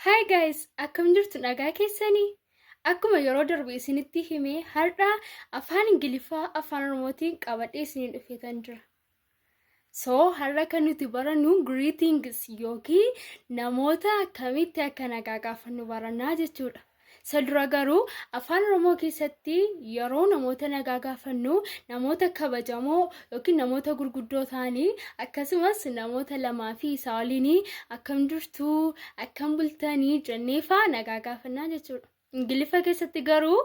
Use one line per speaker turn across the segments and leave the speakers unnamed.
Hi guys, akkam jirtu nagaa keessanii? Akkuma yeroo darbe isinitti hime har'a afaan Ingiliffaa afaan Oromootiin qabadhee isinii dhufeetan jira. So har'a kan nuti barannu greetings yookiin namoota akkamitti akka nagaa gaafannu barannaa jechuudha. Isa dura garuu afaan Oromoo keessatti yeroo namoota nagaa gaafannu namoota kabajamoo yookiin namoota gurguddoo ta'anii akkasumas namoota lamaa fi isaa oliin akkam jirtuu akkam bultanii jennee faa nagaa gaafannaa jechuudha. Ingiliffa keessatti garuu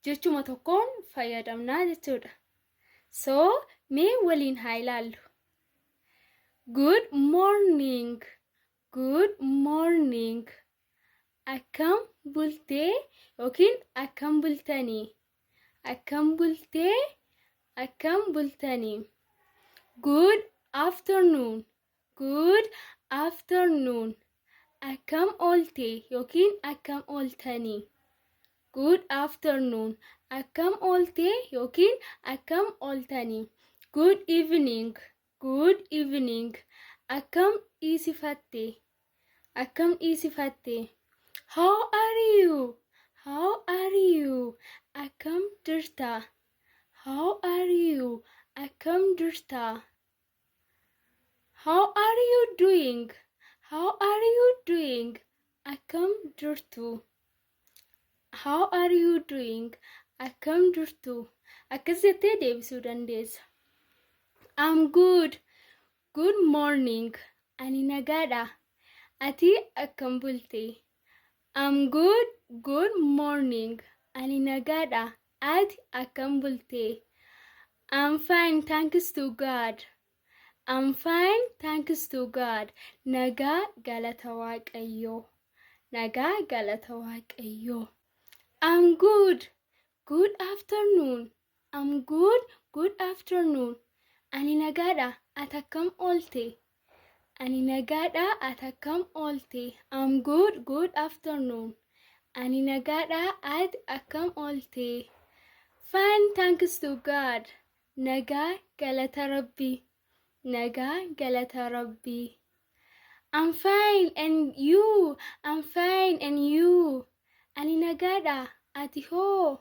jechuma tokkoon fayyadamnaa jechuudha. So mee waliin haa ilaallu. Good morning. Good morning. Akkam bultee yookiin akkam bultanii? Akkam bultee? Akkam bultanii? Good afternoon. Good afternoon. Akkam oolte yookiin akkam ooltanii? Good afternoon. Akkam oolte yookiin akkam ooltanii? Good evening. Good evening. Akkam dhiisifatte? Akkam dhiisifatte? How are you? How are you? Akkam jirta? How are you? Akkam jirta? How are you doing? How are you doing? Akkam jirtu? How are you doing? Akkam jirtu? Akkas jettee deebisuu dandeessa. I'm good. Good morning. Ani nagaadha. Ati akkam bulte? I'm good. Good morning. Ani nagaadha. Ati akkam bulte? I'm fine, thanks to God. I'm fine, thanks to God. Nagaa galata Waaqayyoo. Nagaa galata Waaqayyoo. I'm good. Good afternoon. I'm good. Good afternoon. Ani nagaadha. Ati akkam oolte? Ani nagaadha. Ati akkam oolte? I'm good. Good afternoon. Ani nagaadha. Ati akkam oolte? Fine, thanks to God. Nagaa galata Rabbii. Nagaa galata Rabbii. I'm fine and you? I'm fine and you? Ani nagaadha. Ati hoo?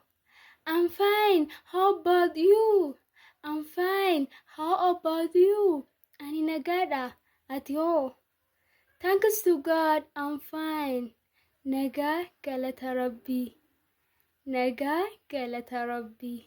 I'm fine. How about you? I'm fine. How about you? Ani nagaadha. Ati hoo? Thanks to God, I'm fine. Nagaa galata Rabbii. Nagaa galata Rabbii.